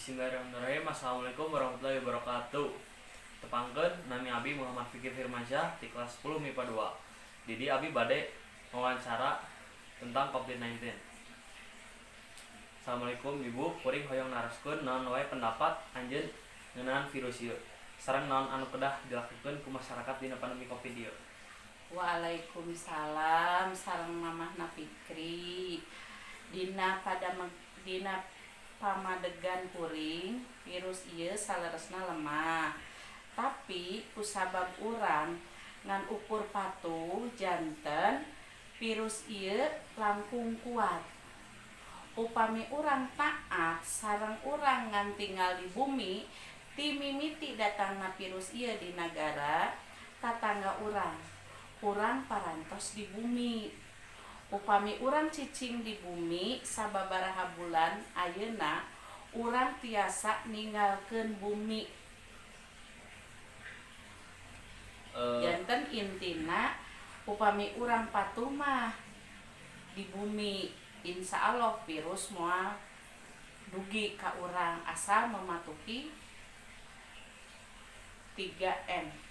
Bismillahirrahmanirrahim. Assalamualaikum warahmatullahi wabarakatuh. Tepangkeun, nami Abi Muhammad Fikir Firmansyah di kelas 10 MIPA 2. Di dieu Abi bade wawancara tentang COVID-19. Assalamualaikum, Ibu, kuring hoyong naroskeun naon wae pendapat anjeun ngeunaan virus ieu. Sareng naon anu kedah dilakukeun ku masyarakat dina pandemi Covid ieu. Waalaikumsalam sareng Mamahna Fikri. Dina pamadegan kuring, virus ieu saleresna lemah, tapi kusabab urang ngan ukur patuh, janten virus ieu langkung kuat. Upami urang taat sareng urang ngan tinggal di bumi, ti mimiti datangna virus ieu di nagara tatangga urang, urang parantos di bumi. Upami urang cicing di bumi sababaraha bulan ayeuna, urang tiasa ninggalkeun bumi. Janten intina, upami urang patuh mah di bumi, insya Allah virus moal dugi ka urang, asal mematuhi 3M.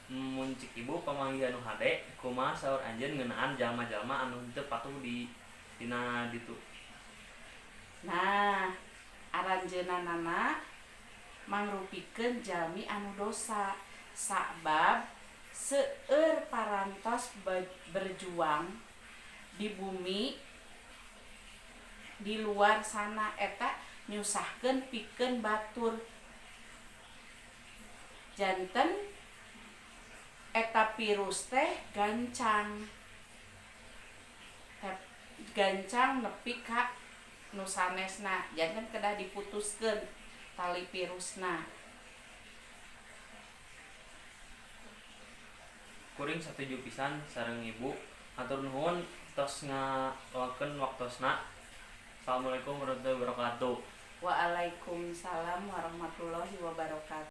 Mun cik Ibu pamanggih anu hade, kumaha saur anjeun ngeunaan jalma-jalma anu henteu patuh di dina ditu? Nah, aranjeunana mangrupikeun jalmi anu dosa, sabab seueur parantos berjuang di bumi, di luar sana eta nyusahkeun pikeun batur. Janten eta virus teh gancang gancang nepi ka nu sanesna. Janten kedah diputuskeun tali virusna. Kuring satuju pisan sareng Ibu. Hatur nuhun tos ngaluangkeun waktosna. Assalamualaikum warahmatullahi wabarakatuh. Waalaikumsalam warahmatullahi wabarakatuh.